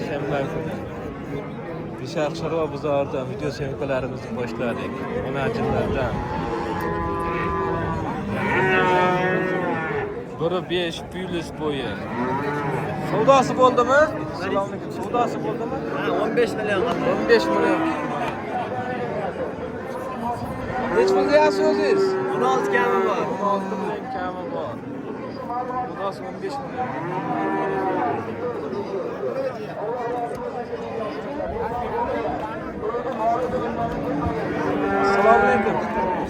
Shanba kuni. Bishar chorva bozoridan video syomkalarimizni boshladik. Munajjimlardan. Biri 5 plyus bo'yi. Savdosi bo'ldimi? Assalomu alaykum. Savdosi bo'ldimi? Ha, 15 million. 15 million. Nechi pul deyapsiz o'zingiz? 16 kami bor. 16 million kami bor. Savdosi 15 million. Assalomu alaykum.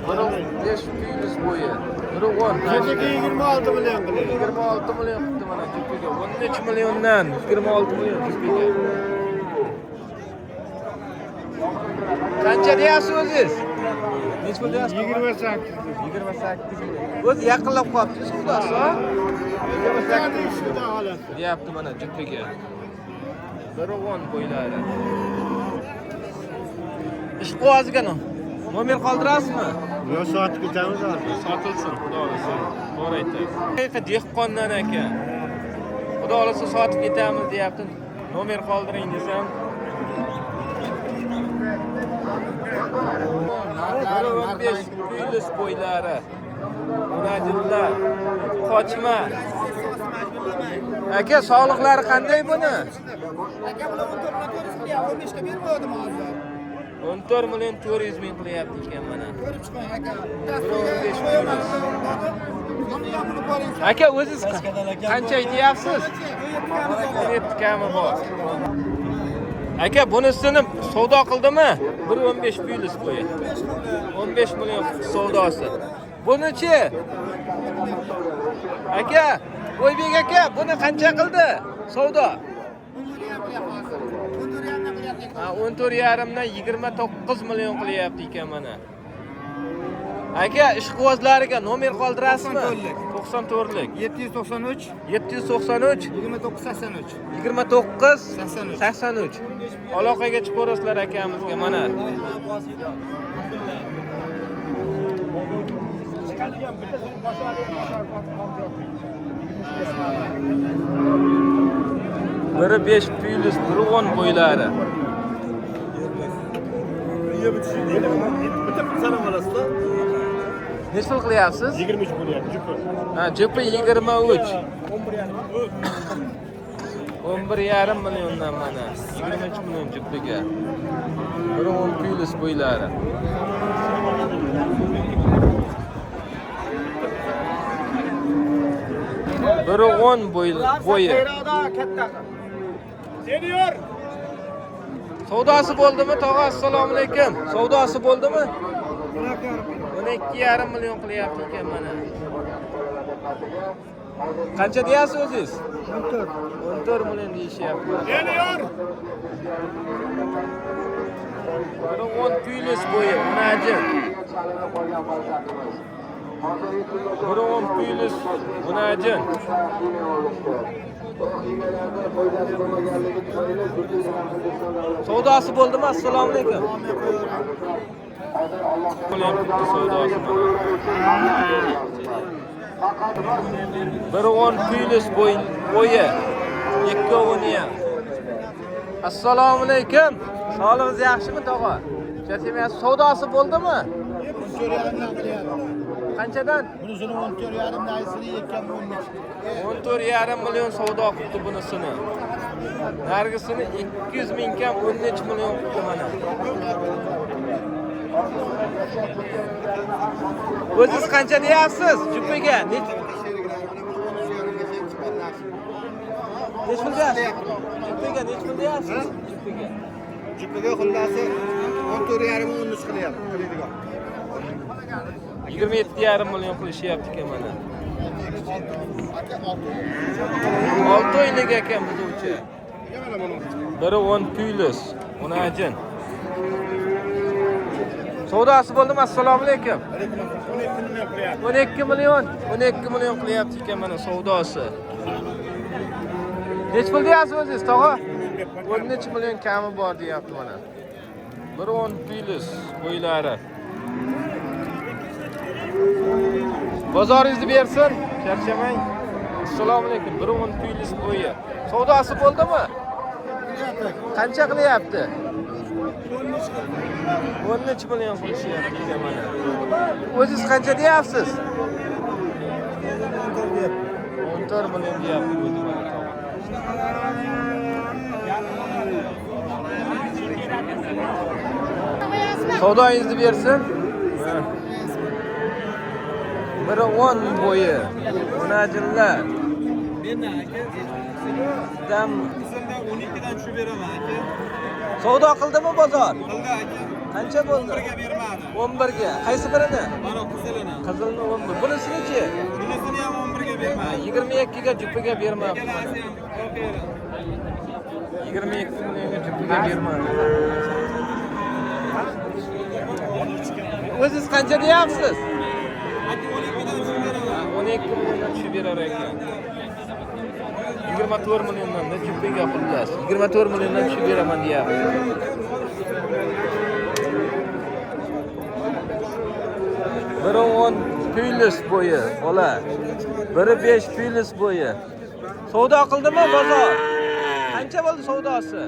Biri 5 plyus bo'yi. Biri 10. Jupiga 26 million qilyapti. 26 million qildi mana jupiga. 13 milliondan 26 million jupiga. Qancha deyapsiz o'zingiz? Nechi pul deyapsiz? 28. 28 million. O'zi yaqinlab qolibdi savdosi, ha? 28 xudo xohlasa. Deyapti mana jupiga. Biri 10 bo'ylari. Ish qog'oziga nomer qoldirasizmi? Yo sotib ketamiz hozir. Sotilsin, xudo xohlasa. To'g'ri aytasiz. Haqiqiy dehqondan ekan. Xudo xohlasa sotib ketamiz deyapti. Nomer qoldiring desam. Biri 15 plyus bo'ylari. Munajjimlar. Qochma. Aka, sog'liqlari qanday buni? Aka, bular 14 million 400 qilyapti, 15 ga bermadim hozir. 14 million 400 ming qilyapti ekan mana. Ko'rib chiqing aka. Bir 15 Qo'yaman. Buni ham bilib ko'ring. Aka, o'zingiz qancha aytyapsiz? 17 kami bor. Aka, bunisini savdo qildimi? 1.15 plyus bo'yi. 15 million savdosi. Buni-chi? Aka, Oybek aka, buni qancha qildi savdo? Ha, 14,5 dan 29 million qilyapti ekan mana. Aka, ishqibozlariga nomer qoldirasizmi? 94lik. 793 793 29 83. 29 83. 83. Aloqaga chiqaverasizlar akamizga mana. Biri 5 plyus biri 10 bo'ylari. Bitta salom olasizlar. Nechi pul qilyapsiz? 23 bo'lyapti, jupi. Ha, jupi 23. 11,5 milliondan mana. 23 million jupiga. Biri 10 plyus bo'ylari. Biri 10 bo'yi. Senior. Savdosi bo'ldimi, tog'a? Assalomu alaykum. Savdosi bo'ldimi? 12,5 million qilyapti ekan mana. Qancha deyapsiz o'zingiz? 14. 14 million deyishyapti. Senior. Biri 10 plyus bo'yi, munajjim. Biri 10 plyus munajjim. Savdosi bo'ldimi? Assalomu alaykum. Million qilibdi savdosi mana. Biri 10 plyus bo'yi. Ikkovini ham. Assalomu alaykum. Sog'lig'ingiz yaxshimi, tog'a? Charchamayapsiz? Savdosi bo'ldimi? 14,5 qilyapti. Qanchadan? Bunisini 14,5 naysini 2 13. 14,5 million savdo qildi bunisini. Nargisini 200 ming kam 13 million qildi mana. O'zingiz qancha deyapsiz jupiga? Nechi pul deyapsiz? Jupiga nechi pul deyapsiz? Jupiga. Jupiga xullasi 14,5 13 qilyapti, qiladigan. 27,5 million qilishyapti ekan mana. 6 oylik ekan buzuvchi. Biri 10 plyus, munajjim. Savdosi bo'ldimi? Assalomu alaykum. 12 million, 12 million qilyapti ekan mana savdosi. Nechi pul deyapsiz o'zingiz, tog'a? 13 million kami bor deyapti mana. Biri 10 plyus bo'ylari. Bozoringizni bersin, charchamang. Assalomu alaykum. Biri 10 plyus bo'yi. Savdosi bo'ldimi? Qancha qilyapti? 13 million qilishyapti ekan mana. O'zingiz qancha deyapsiz? 14 million deyapti o'zi mana tog'a. Savdoyingizni bersin. Biri 10 bo'yi. O'najinlar. Mendan aka. Dam Qizildan 12 dan tushib beraman aka. savdo qildimi bozor? Qildi aka. Qancha bo'ldi? 11ga bermadi. 11ga. Qaysi birini? Mana qizilini. Qizilni 11. Bunisini-chi? Bunisini ham 11ga bermadi. 22 ga jupiga bermabdi. Ikkalasi ham topaydi. 22 millionga jupiga bermadi. O'zingiz qancha deyapsiz? Aka 12 dan tushib beraman. 12 milliondan tushib berar ekan. 24 milliondan da jupiga xullas. 24 milliondan tushib beraman deyapti. Biri 10 plyus bo'yi, bola. Biri 5 plyus bo'yi. Savdo qildimi bozor? Qancha bo'ldi savdosi?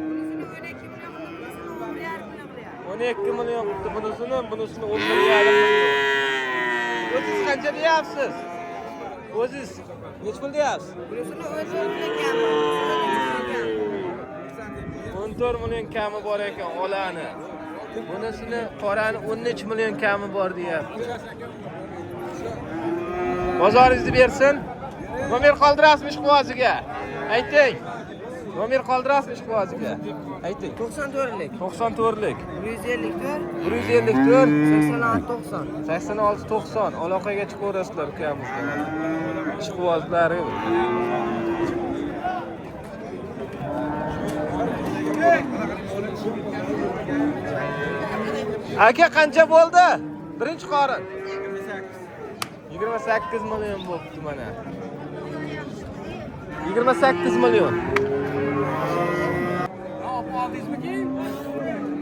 12 million qildi bunisini, bunisini 11,5 million. O'zingiz qancha deyapsiz? O'zingiz necha pul deyapsiz? Bunisini 14 million kami. 14 million kami bor ekan olani. Bunisini qorani 13 million kami bor deyapti. Bozoringizni bersin. Nomer qoldirasizmi ishqiboziga? Ayting. Nomer qoldirasizmi ishqiboziga? Ayting. 94lik. 94lik. 154 154 86 90. 86 90 aloqaga chiqaverasizlar ukamizga. Ishqibozlari. Aka qancha bo'ldi? Birinchi qorin. 28 million bo'pti mana. 28 million.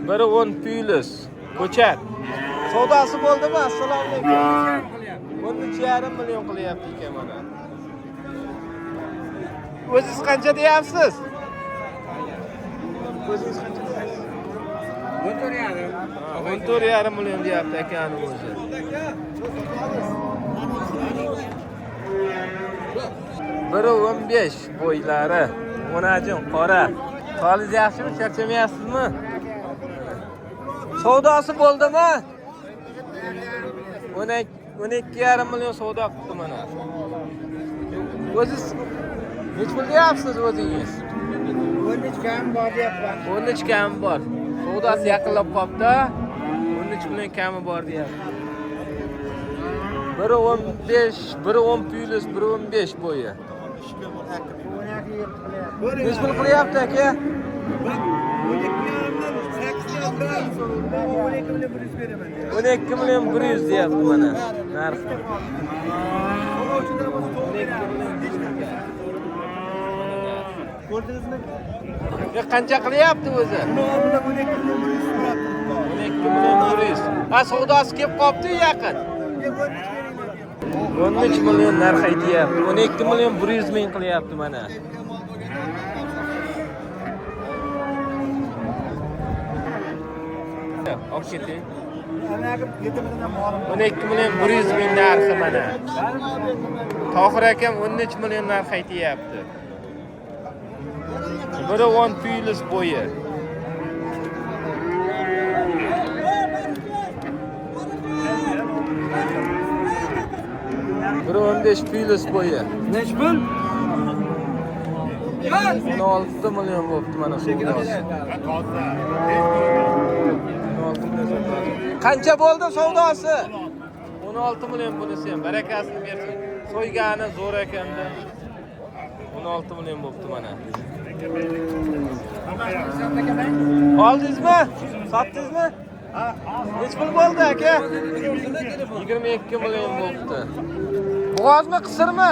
Biri 10 plyus. Ko'chat. Savdosi bo'ldimi? Assalomu alaykum. 13,5 million qilyapti ekan mana. O'zingiz qancha deyapsiz? O'zingiz qancha deyapsiz? 14,5. 14,5 million deyapti akani o'zi. Biri 15 bo'ylari. O'najin qora. Holingiz yaxshimi? Charchamayapsizmi? Savdosi bo'ldimi? 12,5 million savdo qildi mana. O'zingiz necha pul deyapsiz o'zingiz? 13 kam bor deyapman. 13 kami bor. Savdosi yaqinlab qolibdi. 13 million kami bor deyapti. Biri 15, biri 10 plyus, biri 15 bo'yi. Necha pul qilyapti aka? 12 million 100 deyapti mana narxi. 12 million Ko'rdingizmi? Qancha qilyapti o'zi? Buni 12 million 100 so'rab turibdi. 12 million 100. Ha, savdosi kelib qolibdi yaqin. 13 million narx aytyapti. 12 million 100 ming qilyapti mana. Olib keting. 12 million 100 ming narxi mana. Tohir akam 13 million narx aytyapti. Biri 10 plyus bo'yi. Biri 15 plyus bo'yi. Necha pul? 16 million bo'pti mana savdosi. 16 million savdosi. Qancha bo'ldi savdosi? 16 million bunisi ham barakasini bersin. So'ygani zo'r ekanda. 16 million bo'pti mana. Oldingizmi? Sotdingizmi? Necha pul bo'ldi aka? 22 million bo'pti. Bo'g'ozmi, qisirmi?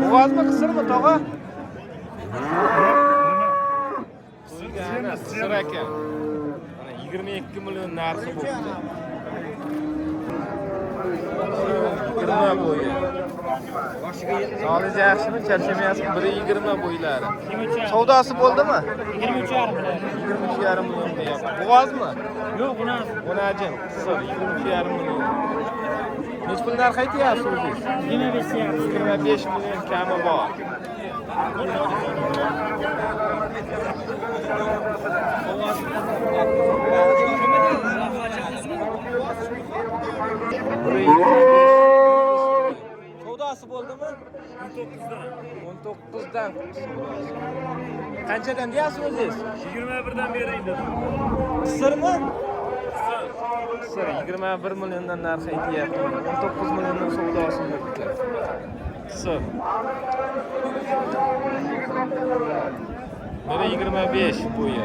Bo'g'ozmi, qisirmi tog'a? Qisir ekan. Mana 22 million narxi bo'pti. 1.20 bo'yi. Sog'ligingiz yaxshimi? Charchamayapsizmi? 1.20 bo'ylari. Savdosi bo'ldimi? 23,5 million. 23,5 million deyapti. Bo'g'ozmi? Yo'q, unaqa. O'najin, qisir 23,5 million. Necha pul narx aytyapsiz o'zingiz? 25 deyapmiz. 25 million kami bor. Savdosi bo'ldimi? 19 dan. 19dan. Qanchadan deyapsiz o'zingiz? 21dan bering dedim. Qisirmi? Qisir 21 milliondan narxi aytyapti. 19 milliondan savdosi bo'pti. Qisir. 1.25 bo'yi.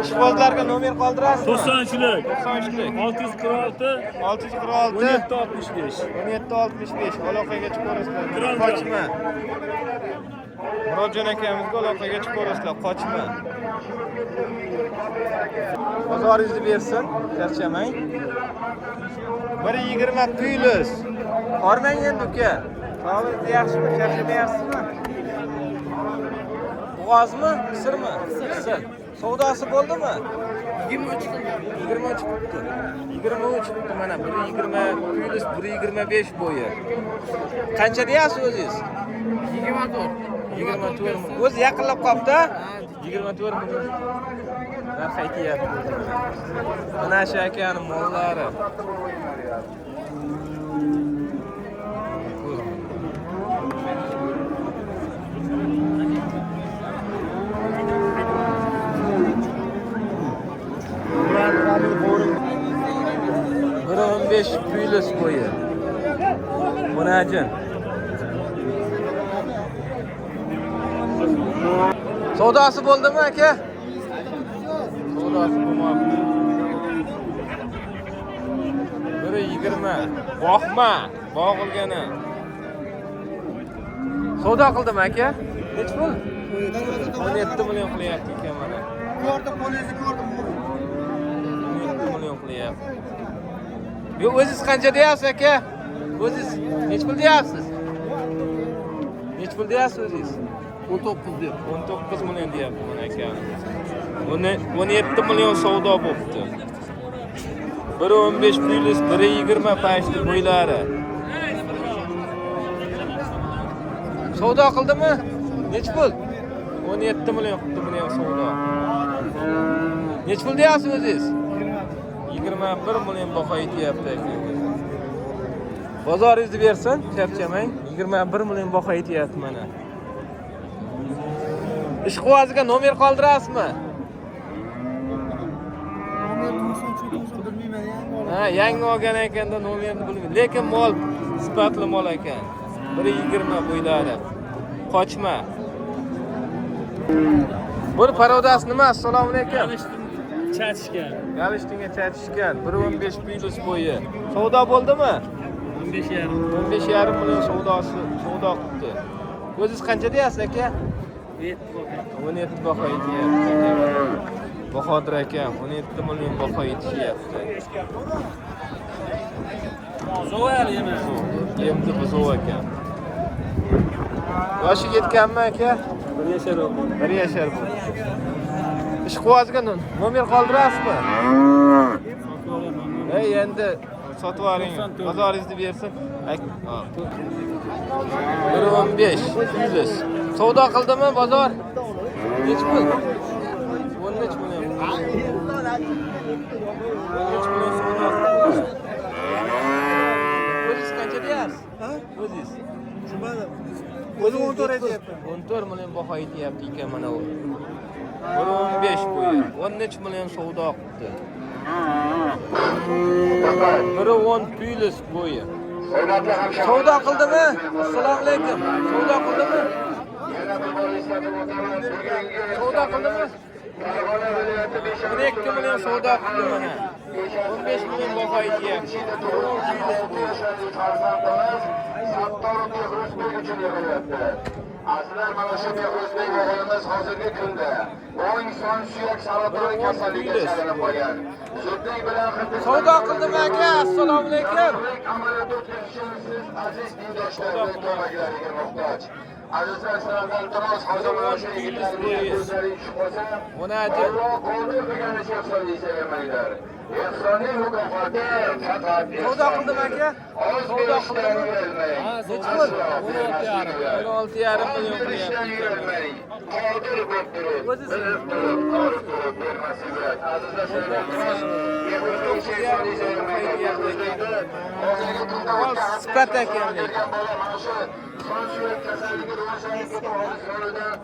Ishqibozlarga nomer qoldirasizmi? 93lik. 93lik. 646 646 1765. 1765 aloqaga chiqaverasizlar. Murodjon. Qochma. Murodjon akamizga aloqaga chiqaverasizlar, qochma. Bozoringizni bersin, charchamang. 1.20 plyus. Hormang endi uka. Sog'ligingiz yaxshimi? Charchamayapsizmi? Bo'g'ozmi, qisirmi? Qisir. Savdosi bo'ldimi? 23 23 qilibdi. 23 qilibdi mana 1.20 plyus 1.25 bo'yi. Qancha deyapsiz o'zingiz? 24. 24. O'zi yaqinlab qolibdi. 24 million. Narx aytyapti. Mana shu akani mollari. Bir 15 plyus bo'yi. Munajin. Savdosi bo'ldimi aka? Savdosi bo'lmabdi. 1.20. Boqma, bog'ilgani. Savdo qildimi aka? Necha pul? 17 million qilyapti ekan mana. Ko'rdim, qo'lingizni ko'rdim. 17 million qilyapti. Yo'q, o'zingiz qancha deyapsiz aka? O'zingiz necha pul deyapsiz? Necha pul deyapsiz o'zingiz? 19 deb. 19 million deyapti mana aka. 17 million savdo bo'pti. 1.15 plyus 1.20 pashti bo'ylari. Savdo qildimi? Necha pul? 17 million qildi buni ham savdo. Necha pul deyapsiz o'zingiz? 21 million baho aytyapti aka. Bozoringizni bersin, charchamang. 21 million baho aytyapti mana. Ishqiboziga nomer qoldirasizmi? Nomer 93 bilmayman, yangi oldim. Ha, yangi olgan ekanda nomerni bilmayman. Lekin mol sifatli mol ekan. 1.20 bo'ylari. Qochma. Buni parodasi nima? Assalomu alaykum. Chatishgan. Galishtinga chatishgan 1.15 plyus bo'yi. Savdo bo'ldimi? 15,5. 15,5 million savdosi savdo qildi. O'zingiz qancha deyapsiz aka? 17 baho aytyapti. Bahodir aka 17 million baho aytishyapti. Zo'ar yema. Yemdi buzov ekan. Yoshi yetganmi aka? 1 yashar bo'ldi. 1 yashar bu. Ishqiboziga nomer qoldirasizmi? Ey, endi sotib oling. Bozoringizni bersin. 1.15 plyus. Savdo qildimi bozor? Necha pul? 13 million. 13 million savdo qildi. O'zingiz qancha deyapsiz? Ha? O'zingiz. Tushunmadim. O'zim 14 aytyapman. 14 million baho aytyapti ekan mana u. 1.15 bo'yi. 13 million savdo qildi. 1.10 plyus bo'yi. Savdo qildimi? Assalomu alaykum. Savdo qildimi? Savdo qildimi? 12 million savdo qildi mana. 15 million baho aytyapti. 1.10 plyus bo'yi. Sattorov Behruzbek uchun yig'ilyapti. Azizlar, mana shu Behruzbek o'g'limiz hozirgi kunda o'ng son suyak saratoni kasalligiga chalinib qolgan. Zudlik bilan Hindiston Savdo qildim aka, assalomu alaykum. Amaliyot o'tkazish uchun siz aziz dindoshlarning ko'maklariga muhtoj. Azizlar, sizlardan iltimos, hozir mana shu yigitlarning ko'zlari tushib qolsa, 11. Alloh qodir deganicha ehson yeysagamanglar. Ehsonning mukofoti faqat Savdo qildim aka. Oz Savdo berishdan qildim. uyalmang. Nechi pul? Aslo bermaslik uyat. 16,5 Oz million berishdan qilyapti. uyalmang. Qodir bo'lib turib, bilib turib, ko'rib turib bermaslik uyat. Azizlar, sizlardan iltimos, Behruzbek ehson yeysagamanglar. Behruzbekni hozirgi kunda Mol o'tgan sifat ekan lekin. bola mana shu son suyak kasalligi rivojlanib ketib, hozir sonidan